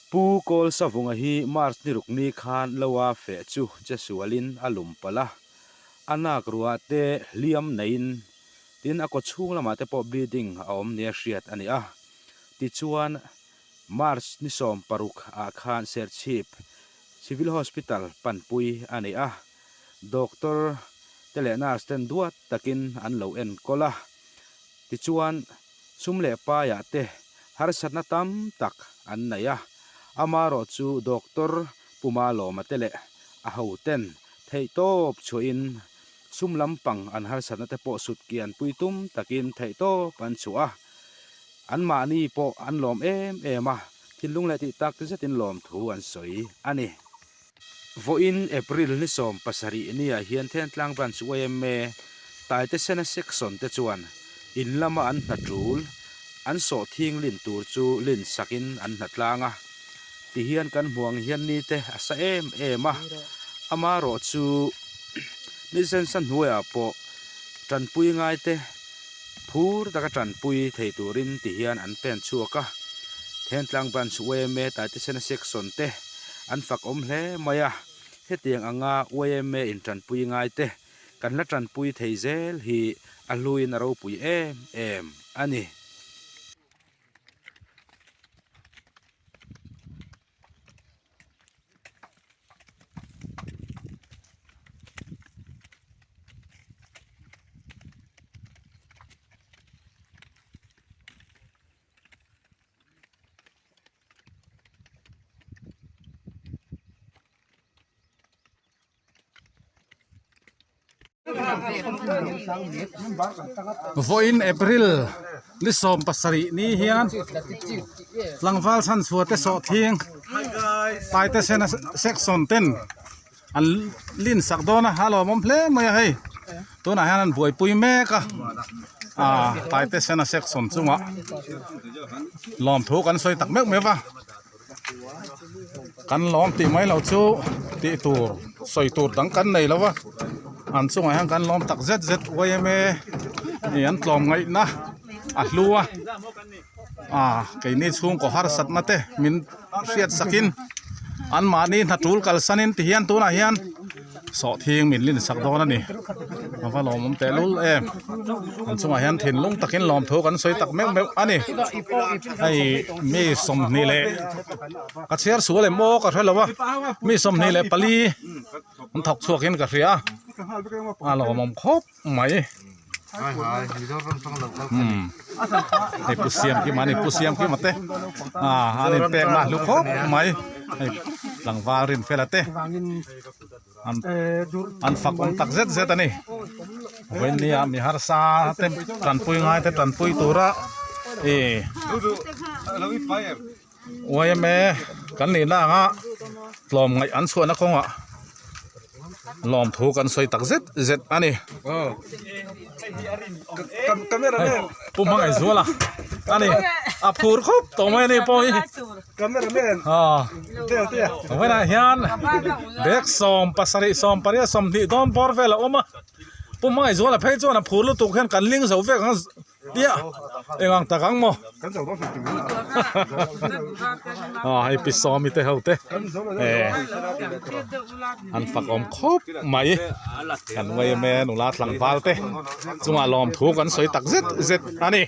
Pu Kawlsavunga hi March ni ruk ni khan loa feh chu che sualin a lum palh a, a nak ruah te hliam neiin tin a kaw chhung lamah te pawh bleeding a awm nia hriat a ni a. Tichuan, March ni 16 ah khan Serchhip Civil Hospital panpui a ni a, doctor te leh nurse ten duat takin an lo enkawl a. Tichuan, sum leh paiah te harsatna tam tak an nei a, amaherawh chu Doctor Puma Lawma te leh a hoten theihtawp chhuahin sum lampang an harsatna te pawh sut kian pui tum takin theihtawp an chhuah a, anmahni pawh an lawm em em a, thinlung leh tih tak zetin lawmthu an sawi a ni. Vawiin April ni 17 niah hian Thentlang Branch yma Taitesena Section te chuan in lama an hna tul an sawhthing lin tur chu lin sakin an hna tlang a. Tihian kan hmuh ang hian ni te a sa em em a, amaherawh chu ni sensa hnuaiah pawh tanpui ngai te phur taka tanpui thei turin tihian an pen chhuak a. Thentlang Branch yma Taitesena Section te An fak awm hle mai a, hetiang anga yma in tanpui ngai te kan la tanpui thei zel hi a hluin a ropui em em a ni. Vawiin April ni 17 ni hian tlangval chhanchhuah te sawhthing taite sena section ten an lin sak dawn a a lawmawm hle mai a hei tunah hian an buaipui mek a ah taite sena section chungah lawmthu kan sawi tak meuh meuh va kan lawm tih mai loh chu tih tur sawi tur dang kan nei lo va an chungah hian kan lawm tak zet zet yma ih an tlawm ngaihna a hlu a ah keini chhungkaw harsatna te min hriat sakin anmahni hna tul kalsanin ti hian tunah hian sawhthing min lin sak dawn a ni a va lawmawm tehlul em an chungah hian thinlung takin lawmthu kan sawi tak meuh meuh a ni hei mi 24 leh ka chhiar sual em aw ka hre lo a mi 24 an thawk chhuakin ka hria a lawmawm khawp mai. Hei pu siam kim ani pu siam kim ate a an in pek na hlu khawp mai hei tlangval rin fel ate an an fak awm tak zet zet ani vawiin nia mi harsa te tanpui ngai te tanpui tura ih yma kan nihna anga tlawm ngaih an chhuahna kawngah lawmthu kan sawi tak zet zet a ni pu hmangaih zuala a ni a phur khawp tawh mai a ni pawh hi vawiinah hian bag 17 18 20 dawn bawr vel a awm a pu hmangaih zuala phei chuan a phur lutuk hian kan ling zo vek ang. Tia eng ang tak ang maw a hei pi sawmi te ho te eh an fak awm khawp mai kan ngei em e nula tlangval te chungah lawmthu kan sawi tak zet zet a ni.